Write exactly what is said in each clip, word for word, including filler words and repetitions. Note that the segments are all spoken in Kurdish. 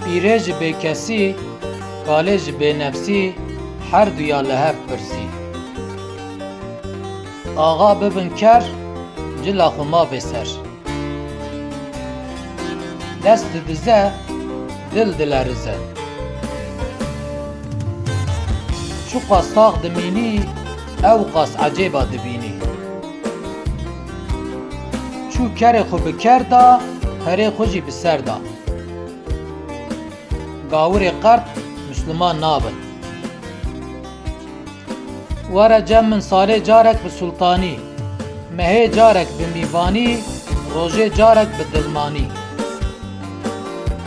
Pîrê ji bêkesî, kalê ji bênefsî, her duya li hev pirsî. Axa bibin ker, cila xwe mavê ser. Dest didize, dil dilerize. Çiqas sax dimînî, ew qas ecêba dibînî. Çû kerê xwe bi ker da, perê xwe jî bi ser da. Gawirê qert Misliman nabin. Were cem min salê carek bi sultanî, mehê carek bi mîvanî, rojê carek bi dilmanî.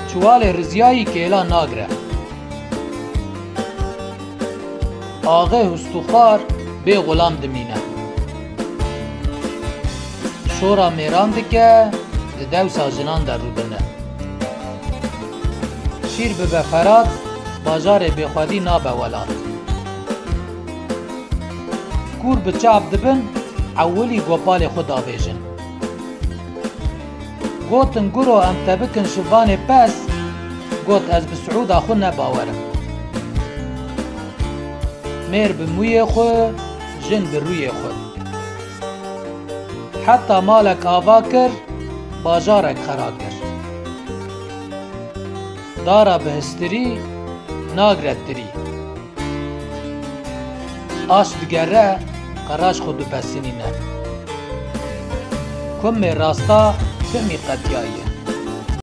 Çiwalê riziyayî kêla nagre. Axê hustûxwar bê xulam dimîne. Şora mêran dike, di dewsa jinan de rûdine. Şîr bibe ferat, bajarê bêxwedî nabe welat. Kûr bi çav dibin, ewilî gopalê xwe davêjin. Gotin, guro em te bikin şivanê pez, got, ez bi siûda xwe ne bawer im. Mêr bi mûyê xwe, jin bi rûyê xwe. Heta malek ava kir, bajarek xera kir. Dara bi histirî nagre tirî. Aş digere, qeraş xwe dipesinîne. Kumê rasta timî qetiyaye.